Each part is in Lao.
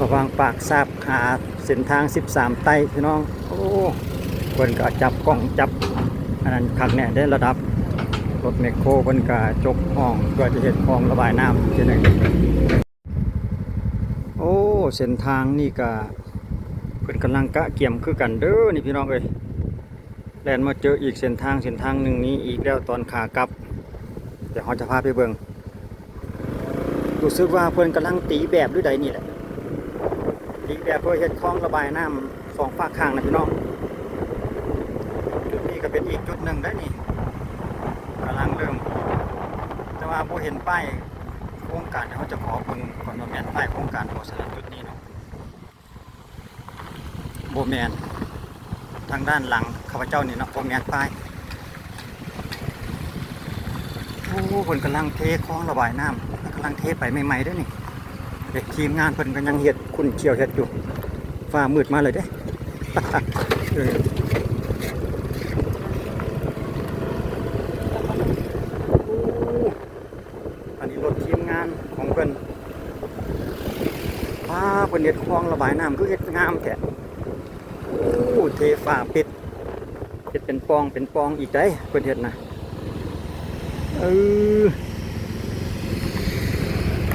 ລະຫວ່າງປາກຊາບຫາເສັ້ນທາງສິບສາມໃຕ້ພີ່ນ້ອງ. ໂອ້ ເພິ່ນກໍຈັບກ້ອງຈັບອັນນັ້ນຄັກແນ່ເດ້ ລະດັບລົດແມັກໂຄເພິ່ນກໍຈົກຮ່ອງເພື່ອຈະເຮັດຮ່ອງລະບາຍນ້ຳອີກເທື່ອໜຶ່ງ. ໂອ້ ເສັ້ນທາງນີ້ກໍເພິ່ນກຳລັງກະກຽມຄືກັນເດີນີ້ພີ່ນ້ອງເອີຍ. ແລ່ນມາເຈີອີກເສັ້ນທາງ ເສັ້ນທາງໜຶ່ງນີ້ອີກແລ້ວຕອນຂາກັບ. ດຽວເຮົາຈະພາໄປເບິ່ງ. ຮູ້ສຶກວ່າເພິ່ນກຳລັງຕີແບບຫຼືໃດນີ້ແຫຼະ ຕີແບບເພື່ອເຮັດຄອງລະບາຍນ້ຳສອງຟາກຂ້າງນະພີ່ນ້ອງ. ຈຸດນີ້ກໍເປັນອີກຈຸດໜຶ່ງໄດ໋ນີ້ ກຳລັງເລີ່ມ ແຕ່ວ່າບໍ່ເຫັນປ້າຍໂຄງການ. ດຽວເຮົາຈະຂໍເບິ່ງກ່ອນວ່າແມ່ນປ້າຍໂຄງການບໍ່ ສຳລັບຈຸດນີ້ເນາະ. ບໍ່ແມ່ນ ທາງດ້ານຫຼັງຂ້າພະເຈົ້ານີ້ເນາະ ບໍ່ແມ່ນປ້າຍ. ໂອ້ ເພິ່ນກຳລັງເທຄອງລະບາຍນ້ຳ ກຳລັງເທໄປໃໝ່ໆເດ້ນີ້. ເດັກທີມງານເພິ່ນກໍຍັງເຮັດ ຂຸ້ນຂ້ຽວເຮັດຢູ່. ຟ້າມືດມາເລີຍເດ້ ເອີ. ໂອ້ ອັນນີ້ລົດທີມງານຂອງເພິ່ນ. ວ້າ ເພິ່ນເຮັດຄອງລະບາຍນ້ຳຄືເຮັດງາມແທ້. ໂອ້ ເທຝາປິດ ເຮັດເປັນປ່ອງເປັນປ່ອງອີກໄດ໋ ເພິ່ນເຮັດນະ. ເອີ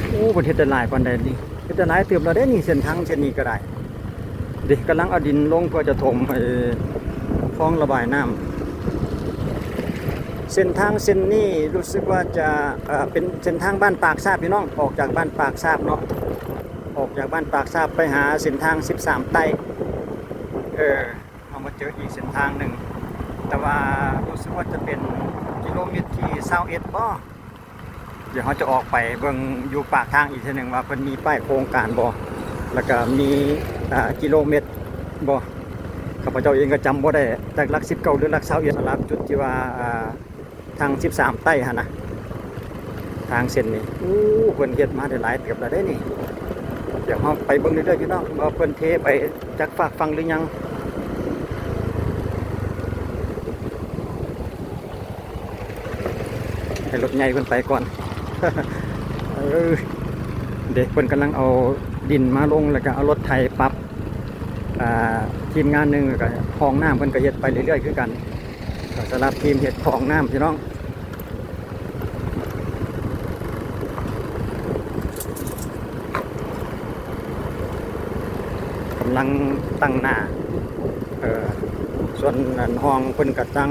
ໂອ້ ເພິ່ນເຮັດໄດ້ຫຼາຍປານໃດນີ້? ເຮັດໄດ້ຫຼາຍເຕີບແລ້ວເດ້ນີ້ ເສັ້ນທາງເສັ້ນນີ້ກໍໄດ້. ເດ້ ກຳລັງເອົາດິນລົງເພື່ອຈະຖົມໄອ້ຄອງລະບາຍນ້ຳ. ເສັ້ນທາງເສັ້ນນີ້ຮູ້ສຶກວ່າຈະ ເອີ ເປັນເສັ້ນທາງບ້ານປາກຊາບພີ່ນ້ອງ. ອອກຈາກບ້ານປາກຊາບເນາະ ອອກຈາກບ້ານປາກຊາບໄປຫາເສັ້ນທາງສິບສາມໃຕ້. ເອີ ເຮົາມາເຈີອີກເສັ້ນທາງໜຶ່ງ ແຕ່ວ່າຮູ້ສຶກວ່າຈະເປັນກິໂລເມັດທີຊາວເອັດບໍ? ດຽວເຮົາຈະອອກໄປເບິ່ງຢູ່ປາກທາງອີກເທື່ອໜຶ່ງວ່າເພິ່ນມີປ້າຍໂຄງການບໍ່ ແລ້ວກະມີ ອ່າ ກິໂລເມັດບໍ່. ຂ້າພະເຈົ້າເອງກໍຈຳບໍ່ໄດ້ ຈັກຫຼັກສິບເກົ້າ ຫຼື ຫຼັກຊາວເອັດ ສຳລັບຈຸດທີ່ວ່າ ອ່າ ທາງສິບສາມໃຕ້ຫັ້ນນະ ທາງເສັ້ນນີ້. ໂອ້ ເພິ່ນເຮັດມາໄດ້ຫຼາຍເຕີບແລ້ວເດ້ນີ້. ດຽວເຮົາໄປເບິ່ງເລື້ອຍໆ ພີ່ນ້ອງ ວ່າເພິ່ນເທໄປຈັກຟາກຝັ່ງຫຼືຍັງ. ໃຫ້ລົດໃຫຍ່ເພິ່ນໄປກ່ອນ. ເອີ ເດ້ ເພິ່ນກຳລັງເອົາດິນມາລົງ ແລ້ວກະເອົາລົດໄຖປັບ. ອ່າ ທີມງານໜຶ່ງກໍຮ່ອງນ້ຳເພິ່ນກໍເຮັດໄປເລື້ອຍໆຄືກັນ. ກໍສຳລັບທີມເຮັດຮ່ອງນ້ຳພີ່ນ້ອງ ກຳລັງຕັ້ງໜ້າ. ເອີ ສ່ວນອັນຮ່ອງເພິ່ນກໍຕັ້ງ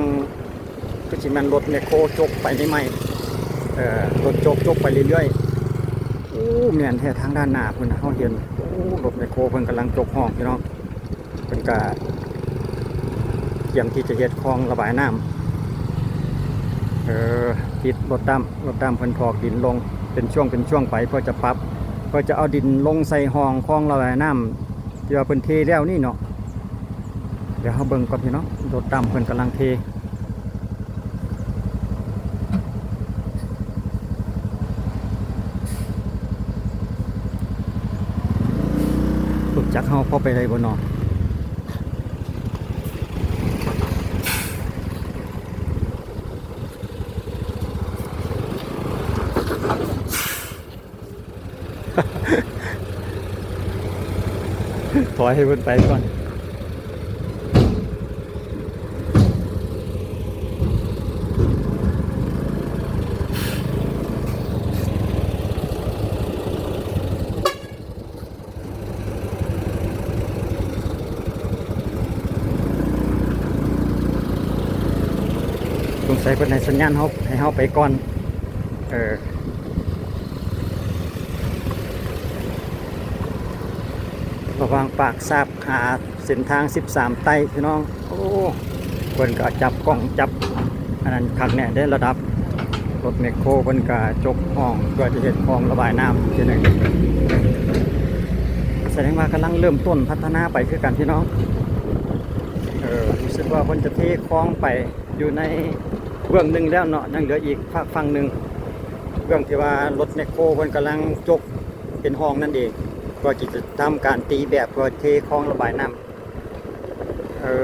ຄືຊິແມ່ນລົດແມັກໂຄຈົກໄປໃໝ່ໆ ເອີ ລົດຈົກ ຈົກໄປເລື້ອຍໆ. ໂອ້ ແມ່ນແທ້ ທາງດ້ານໜ້າພຸ້ນນະ ເຮົາເຫັນ ໂອ້ ລົດແມັກໂຄເພິ່ນກຳລັງຈົກຮ່ອງພີ່ນ້ອງ. ເພິ່ນກະກຽມທີ່ຈະເຮັດຄອງລະບາຍນ້ຳ. ເອີ ຕິດລົດດຳ ລົດດຳເພິ່ນຖອກດິນລົງເປັນຊ່ວງເປັນຊ່ວງໄປ ເພື່ອຈະປັບ ເພື່ອຈະເອົາດິນລົງໃສ່ຮ່ອງຄອງລະບາຍນ້ຳ ທີ່ວ່າເພິ່ນເທແລ້ວນີ້ເນາະ. ດຽວເຮົາເບິ່ງກ່ອນພີ່ນ້ອງ ລົດດຳເພິ່ນກຳລັງເທ. ລົດຈັກເຮົາພໍໄປໄດ້ບໍ່ເນາະ? ຖອຍໃຫ້ເພິ່ນໄປກ່ອນ. ສົງໄສເພິ່ນໃຫ້ສັນຍານເຮົາ ໃຫ້ເຮົາໄປກ່ອນ. ເອີ ລະຫວ່າງປາກຊາບຫາເສັ້ນທາງສິບສາມໃຕ້ພີ່ນ້ອງ. ໂອ້ ເພິ່ນກໍຈັບກ້ອງຈັບອັນນັ້ນຄັກແນ່ເດ້ ລະດັບລົດແມັກໂຄເພິ່ນກໍຈົກຮ່ອງເພື່ອຈະເຮັດຮ່ອງລະບາຍນ້ຳອີກເທື່ອໜຶ່ງ. ສະແດງວ່າກຳລັງເລີ່ມຕົ້ນພັດທະນາໄປຄືກັນພີ່ນ້ອງ. ເອີ ຮູ້ສຶກວ່າເພິ່ນຈະເທຄອງໄປ ຢູ່ໃນເບື້ອງໜຶ່ງແລ້ວເນາະ ຍັງເຫຼືອອີກຟາກຝັ່ງໜຶ່ງ ເບື້ອງທີ່ວ່າລົດແມັກໂຄເພິ່ນກຳລັງຈົກເປັນຮ່ອງນັ້ນເອງ ກໍຈະທຳການຕີແບບເພື່ອເທຄອງລະບາຍນ້ຳ. ເອີ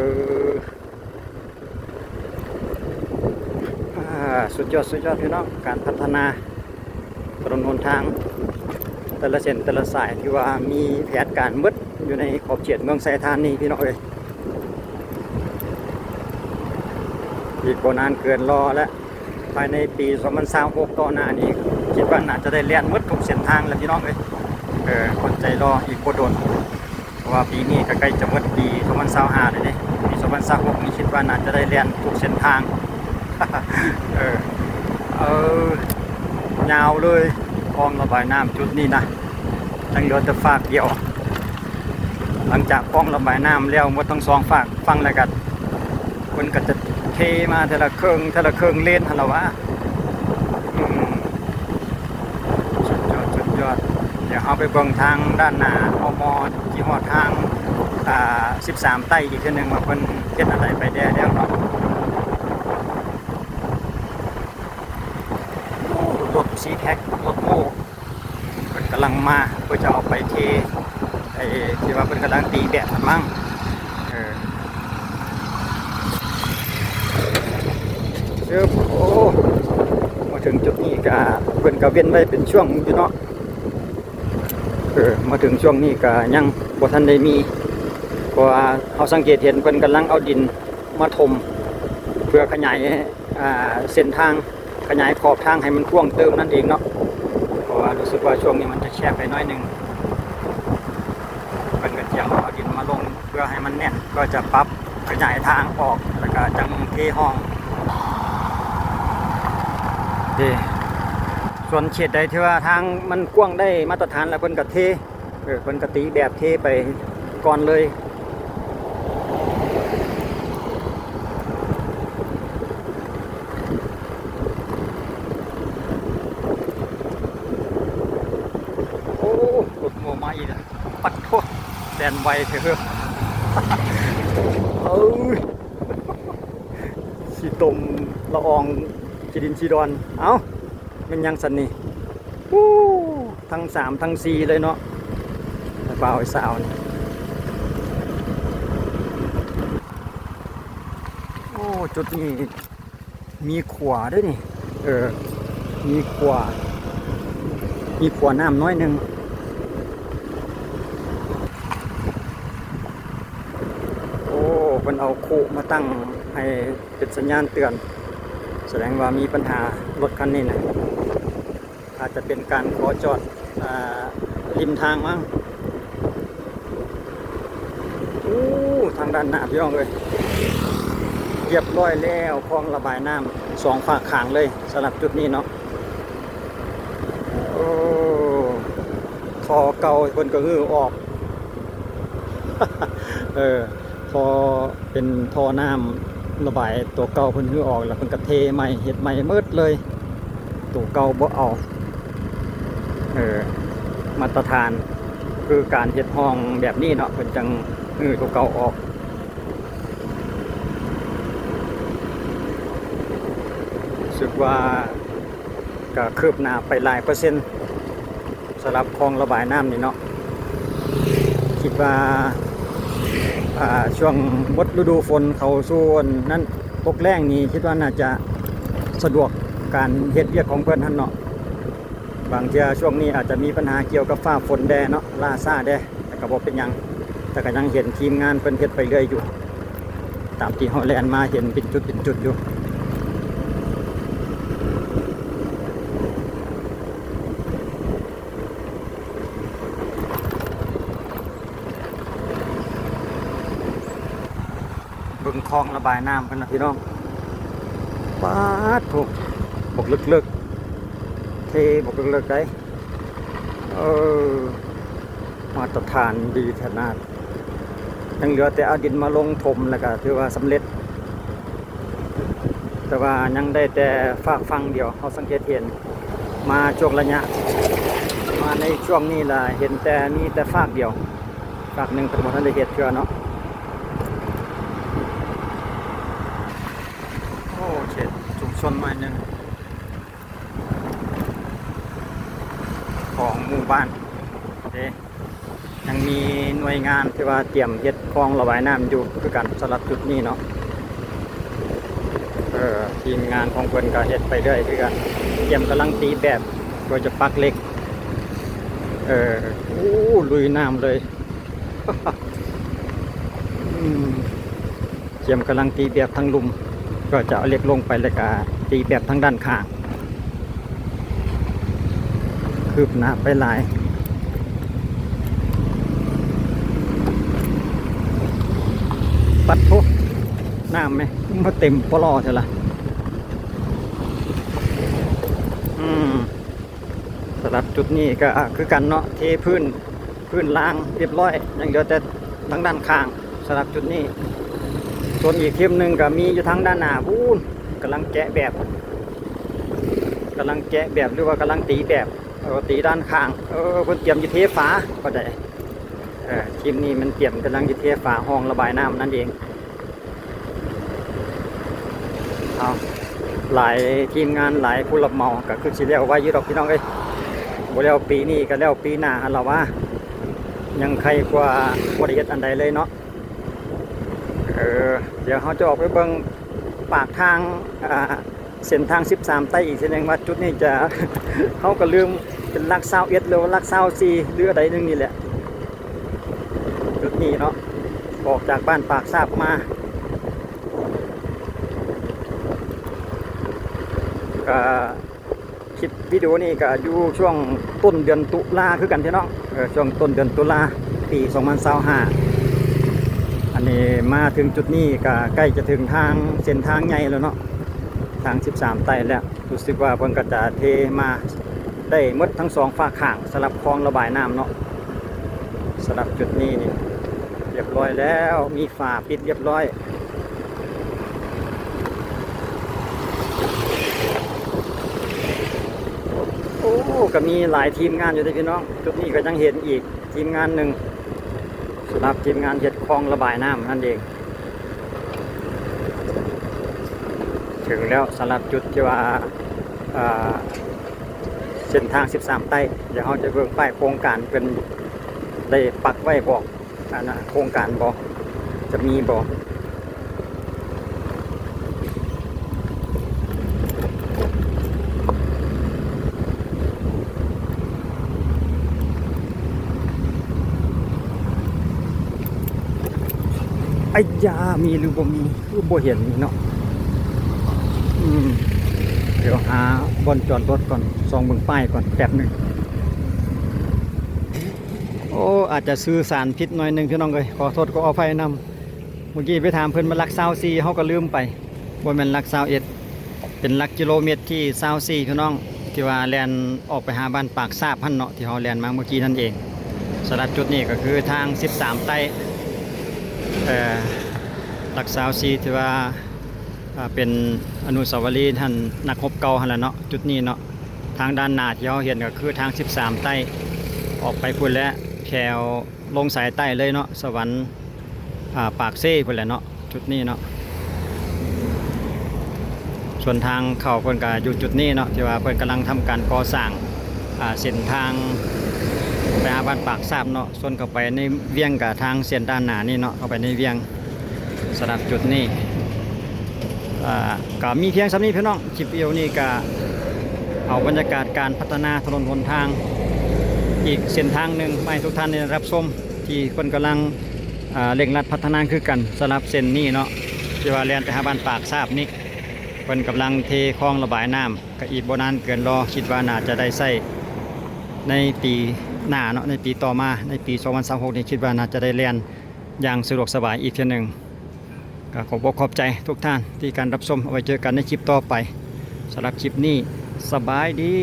ອ່າ ສຸດຍອດ ສຸດຍອດ ພີ່ນ້ອງ ການພັດທະນາ ຖະໜົນຫົນທາງ. ຕ່ລະເສັ້ນແຕ່ລະສາຍ ຖືວ່າມີແຜນການໝົດຢູ່ໃນຂອບເຂດເມືອງໄຊທານີ ພີ່ນ້ອງເອີຍ. ອີກບໍ່ນານເກີນລໍແລ້ວ ພາຍໃນປີສອງພັນຊາວຫົກຕໍ່ໜ້ານີ້ ຄິດວ່າໜ້າຈະໄດ້ແລ່ນໝົດທຸກເສັ້ນທາງແລ້ວ ພີ່ນ້ອງເອີຍ. ເອີ ອົດໃຈລໍອີກບໍ່ດົນ ເພາະວ່າປີນີ້ກໍໃກ້ຈະໝົດປີສອງພັນຊາວຫ້າແລ້ວເດ້. ປີສອງພັນຊາວຫົກນີ້ ຄິດວ່າໜ້າຈະໄດ້ແລ່ນທຸກເສັ້ນທາງ. ເອີ ເອີ ຍາວເລີຍ ຄອງລະບາຍນ້ຳຈຸດນີ້ນະ ຍັງເຫຼືອແຕ່ຟາກດຽວ. ຫຼັງຈາກຄອງລະບາຍນ້ຳແລ້ວໝົດທັງສອງຟາກຝັ່ງແລ້ວ ກໍເພິ່ນກໍຈະເທມາເທື່ອລະເຄິ່ງ ເທື່ອລະເຄິ່ງເລນຫັ້ນລະຫວາ. ອືມ ສຸດຍອດ ສຸດຍອດ. ດຽວເຮົາໄປເບິ່ງທາງດ້ານໜ້າ ອມ ທີ່ຮອດທາງ ອ່າ ສິບສາມໃຕ້ອີກເທື່ອໜຶ່ງ ວ່າເພິ່ນເຮັດອັນໃດໄປແດ່ແລ້ວເນາະ. ໂອ້ ລົດຊີແທັກ ລົດໂມ້ ເພິ່ນກຳລັງມາ ເພື່ອຈະເອົາໄປເທ ໄອ້ທີ່ວ່າເພິ່ນກຳລັງຕີແບບຫັ້ນມັ້ງ. ເອີ ຊຶບ ໂອ້ ມາເຖິງຈຸດນີ້ກະ ເພິ່ນກະເວັ້ນໄວ້ເປັນຊ່ວງຢູ່ເນາະ. ເອີ ມາເຖິງຊ່ວງນີ້ກະຍັງບໍ່ທັນໄດ້ມີ ເພາະວ່າເຮົາສັງເກດເຫັນເພິ່ນກຳລັງເອົາດິນມາຖົມ ເພື່ອຂະຫຍາຍ ອ່າ ເສັ້ນທາງ ຂະຫຍາຍຂອບທາງໃຫ້ມັນກວ້າງເຕີມນັ້ນເອງເນາະ. ເພາະວ່າຮູ້ສຶກວ່າຊ່ວງນີ້ມັນຈະແຄບໄປໜ້ອຍໜຶ່ງ ເພິ່ນກໍຕຽມເອົາດິນມາລົງເພື່ອໃຫ້ມັນແໜ້ນ ກໍຈະປັບຂະຫຍາຍທາງອອກ ແລ້ວກໍຈັ່ງເທຮ່ອງເດ້. ສ່ວນເຂດໃດທີ່ວ່າທາງມັນກວ້າງໄດ້ມາດຕະຖານແລ້ວ ເພິ່ນກໍເທ ເອີ ເພິ່ນກໍຕີແບບເທໄປກ່ອນເລີຍ. ໂອ້ ລົດໂມ້ມາອີກແລ້ວ ປັດໂທ ແລ່ນໄວແທ້ເຮີ້ຍ. ເອີຍ ຂີ້ຕົມລະອອງ ຂີ້ດິນຂີ້ດອນ. ເອົ້າ ແມ່ນຫຍັງຊັ້ນນີ້? ໂອ້ ທັງສາມທັງສີ່ເລີຍເນາະ ຜູ້ບ່າວຜູ້ສາວນີ້. ໂອ້ ຈຸດນີ້ມີຂົວເດ້ນີ້. ເອີ ມີຂົວ ມີຂົວນ້ຳໜ້ອຍໜຶ່ງ. ໂອ້ ເພິ່ນເອົາຄຸມາຕັ້ງໃຫ້ເປັນສັນຍານເຕືອນ ສະແດງວ່າມີບັນຫາລົດຄັນນີ້ນະ. ອາດຈະເປັນການຂໍຈອດ ອ່າ ລິມທາງມັ້ງ. ໂອ້ ທາງດ້ານໜ້າ ພີ່ນ້ອງເອີຍ ຮຽບຮ້ອຍແລ້ວ ຄອງລະບາຍນ້ຳສອງຟາກຂ້າງເລີຍ ສຳລັບຈຸດນີ້ເນາະ. ໂອ້ ທໍ່ເກົ່າເພິ່ນກໍຮື້ອອກ ເອີ ທໍ່ ເປັນທໍ່ນ້ຳລະບາຍຕົວເກົ່າ ເພິ່ນຮື້ອອກ ແລ້ວເພິ່ນກໍເທໃໝ່ ເຮັດໃໝ່ໝົດເລີຍ ຕົວເກົ່າບໍ່ເອົາ. ເອີ ມາດຕະຖານຄືການເຮັດຮ່ອງແບບນີ້ເນາະ ເພິ່ນຈັ່ງຮື້ຕົວເກົ່າອອກ. ຮູ້ສຶກວ່າ ກະຄືບໜ້າໄປຫຼາຍເປີເຊັນ ສຳລັບຄອງລະບາຍນ້ຳນີ້ເນາະ. ຄິດວ່າ ອ່າ ຊ່ວງໝົດລະດູຝົນເຂົ້າສູ່ອັນນັ້ນ ປົກແລ້ງນີ້ ຄິດວ່າໜ້າຈະສະດວກການເຮັດວຽກຂອງເພິ່ນຫັ້ນເນາະ. ບາງເທື່ອຊ່ວງນີ້ອາດຈະມີບັນຫາກ່ຽວກັບຟ້າຝົນແດ່ເນາະ ລ້າຊ້າແດ່ ແຕ່ກໍບໍ່ເປັນຫຍັງ ແຕ່ກໍຍັງເຫັນທີມງານເພິ່ນເຮັດໄປເລື້ອຍຢູ່ ຕາມທີ່ເຮົາແລ່ນມາເຫັນເປັນຈຸດເປັນຈຸດຢູ່. ເບິ່ງຄອງລະບາຍນ້ຳເພິ່ນນະພີ່ນ້ອງ. ປາດໂທ້ ບັກເລິກໆ ເທບັກເລິກໆໄດ໋. ເອີ ມາດຕະຖານດີຂະໜາດ ຍັງເຫຼືອແຕ່ເອົາດິນມາລົງຖົມ ແລ້ວກະຖືວ່າສຳເລັດ. ແຕ່ວ່າຍັງໄດ້ແຕ່ຟາກຝັ່ງດຽວ ເຮົາສັງເກດເຫັນມາຊ່ວງໄລຍະ ມາໃນຊ່ວງນີ້ລະເຫັນແຕ່ ມີແຕ່ຟາກດຽວ ຟາກໜຶ່ງເພິ່ນບໍ່ທັນໄດ້ເຮັດເທື່ອເນາະ. ໂອ້ ເຂດຊຸມຊົນໜ້ອຍໜຶ່ງຂອງໝູ່ບ້ານເດ້. ຍັງມີໜ່ວຍງານທີ່ວ່າຕຽມເຮັດຄອງລະບາຍນ້ຳຢູ່ຄືກັນ ສຳລັບຈຸດນີ້ເນາະ. ເອີ ທີມງານຂອງເພິ່ນກໍເຮັດໄປເລື້ອຍຄືກັນ ຕຽມກຳລັງຕີແບບ ເພື່ອຈະປັກເຫຼັກ. ເອີ ໂອ້ ລຸຍນ້ຳເລີຍ. ອືມ ກຽມກຳລັງຕີແບບທາງລຸ່ມ ກໍຈະເອົາເຫຼັກລົງໄປ ແລ້ວກະຕີແບບທາງດ້ານຂ້າງ. ຄືບໜ້າໄປຫຼາຍ. ປັດໂທ ນ້ຳແມ ມາເຕັມປະຫຼໍ່ແທ້ລະ. ອືມ ສຳລັບຈຸດນີ້ກໍຄືກັນເນາະ ເທພື້ນ ພື້ນລ່າງຮຽບຮ້ອຍ ຍັງເຫຼືອແຕ່ທາງດ້ານຂ້າງສຳລັບຈຸດນີ້. ສ່ວນອີກທີມໜຶ່ງກໍມີຢູ່ທາງດ້ານໜ້າພຸ້ນ ກຳລັງແກະແບບ ກຳລັງແກະແບບ ຫຼືວ່າກຳລັງຕີແບບ ເອີ ຕີດ້ານຂ້າງ. ເອີ ເພິ່ນຕຽມຊິເທຝາກໍໄດ້. ເອີ ທີມນີ້ມັນຕຽມກຳລັງຊິເທຝາຮ່ອງລະບາຍນ້ຳນັ້ນເອງ. ເອົາ ຫຼາຍທີມງານ ຫຼາຍຜູ້ຮັບເໝົາ ກໍຄືຊິແລ້ວໄວຢູ່ດອກພີ່ນ້ອງເອີຍ. ບໍ່ແລ້ວປີນີ້ກໍແລ້ວປີໜ້າຫັ້ນລະວ່າ ຍັງໄຄກວ່າບໍ່ໄດ້ເຮັດອັນໃດເລີຍເນາະ. ເອີ ດຽວເຮົາຈະອອກໄປເບິ່ງປາກທາງ ອ່າ ເສັ້ນທາງສິບສາມໃຕ້ອີກເສັ້ນໜຶ່ງວ່າຈຸດນີ້ຈະ ເຮົາກໍລືມ ເປັນຫຼັກຊາວເອັດ ຫຼືວ່າຫຼັກຊາວສີ່ ຫຼືອັນໃດໜຶ່ງນີ້ແຫຼະ ຈຸດນີ້ເນາະ ອອກຈາກບ້ານປາກຊາບມາ. ກໍຄລິບວິດີໂອນີ້ກໍຢູ່ຊ່ວງຕົ້ນເດືອນຕຸລາຄືກັນເດ້ເນາະ. ເອີ ຊ່ວງຕົ້ນເດືອນຕຸລາປີສອງພັນຊາວຫ້າ. ອັນນີ້ມາເຖິງຈຸດນີ້ກໍໃກ້ຈະເຖິງທາງ ເສັ້ນທາງໃຫຍ່ແລ້ວເນາະ ທາງສິບສາມໃຕ້ແລ້ວ. ຮູ້ສຶກວ່າເພິ່ນກໍຈະເທມາໄດ້ໝົດທັງສອງຟາກຂ້າງສຳລັບຄອງລະບາຍນ້ຳເນາະ. ສຳລັບຈຸດນີ້ນີ້ຮຽບຮ້ອຍແລ້ວ ມີຝາປິດຮຽບຮ້ອຍ. ໂອ້ ກໍມີຫຼາຍທີມງານຢູ່ເດ້ພີ່ນ້ອງ. ຈຸດນີ້ກໍຍັງເຫັນອີກທີມງານໜຶ່ງ ສຳລັບທີມງານເຮັດຄອງລະບາຍນ້ຳນັ້ນເອງ. ເຖິງແລ້ວສຳລັບຈຸດທີ່ວ່າ ເອີ ເສັ້ນທາງສິບສາມໃຕ້. ດຽວເຮົາຈະເບິ່ງປ້າຍໂຄງການເພິ່ນໄດ້ປັກໄວ້ບໍ ອັນນະ ໂຄງການບໍ ຈະມີບໍ. ໄອ້ຢາ ມີຫຼືບໍ່ມີ? ຄືບໍ່ເຫັນນີ້ເນາະ. ອືມ ດຽວຫາບ່ອນຈອດລົດກ່ອນ ສ່ອງເບິ່ງປ້າຍກ່ອນແປັບໜຶ່ງ. ໂອ້ ອາດຈະສື່ສານຜິດໜ້ອຍໜຶ່ງພີ່ນ້ອງເອີຍ ຂໍໂທດຂໍອະໄພນຳ. ເມື່ອກີ້ໄປຖາມເພິ່ນວ່າຫຼັກຊາວສີ່ ເຮົາກໍລືມໄປ ບໍ່ແມ່ນຫຼັກຊາວເອັດ ເປັນຫຼັກກິໂລເມັດທີຊາວສີ່ພີ່ນ້ອງ ທີ່ວ່າແລ່ນອອກໄປຫາບ້ານປາກຊາບຫັ້ນເນາະ ທີ່ເຮົາແລ່ນມາເມື່ອກີ້ນັ້ນເອງ. ສຳລັບຈຸດນີ້ກໍຄືທາງສິບສາມໃຕ້ ເອີ ຫຼັກຊາວສີ່ ທີ່ວ່າ ເປັນອະນຸສາວະລີທ່ານນັກຮົບເກົ່າຫັ້ນແຫຼະເນາະ ຈຸດນີ້ເນາະ. ທາງດ້ານໜ້າທີ່ເຮົາເຫັນກໍຄືທາງສິບສາມໃຕ້ ອອກໄປພຸ້ນແຫຼະ ແຖວລົງສາຍໃຕ້ເລີຍເນາະ ສະຫວັນ ອ່າ ປາກເຊພຸ້ນແຫຼະເນາະ ຈຸດນີ້ເນາະ. ສ່ວນທາງເຂົ້າເພິ່ນກະຢູ່ຈຸດນີ້ເນາະ ທີ່ວ່າເພິ່ນກຳລັງທຳການກໍ່ສ້າງ ອ່າ ເສັ້ນທາງໄປຫາບ້ານປາກຊາບເນາະ. ສ່ວນເຂົ້າໄປໃນວຽງກະທາງເສັ້ນດ້ານໜ້ານີ້ເນາະ ເຂົ້າໄປໃນວຽງ. ສຳລັບຈຸດນີ້ ອ່າ ກໍມີພຽງສ່ຳນີ້ພີ່ນ້ອງ. ຄລິບວິດີໂອນີ້ກໍເອົາບັນຍາກາດການພັດທະນາຖະໜົນຫົນທາງ ອີກເສັ້ນທາງໜຶ່ງມາໃຫ້ທຸກທ່ານໄດ້ຮັບຊົມ ທີ່ເພິ່ນກຳລັງ ອ່າ ເລັ່ງລັດພັດທະນາຄືກັນ. ສຳລັບເສັ້ນນີ້ເນາະ ທີ່ວ່າແລ່ນໄປຫາບ້ານປາກຊາບນີ້ ເພິ່ນກຳລັງເທຄອງລະບາຍນ້ຳ ກໍອີກບໍ່ນານເກີນລໍ ຄິດວ່າໜ້າຈະໄດ້ໃຊ້ໃນປີໜ້າເນາະ ໃນປີຕໍ່ມາ ໃນປີສອງພັນຊາວຫົກນີ້ ຄິດວ່າໜ້າຈະໄດ້ແລ່ນຢ່າງສະດວກສະບາຍອີກເທື່ອໜຶ່ງ. ກໍຂອບອົກຂອບໃຈທຸກທ່ານທີ່ການຮັບຊົມ. ເອົາໄວ້ເຈີກັນໃນຄລິບຕໍ່ໄປ. ສຳລັບຄລິບນີ້ ສະບາຍດີ.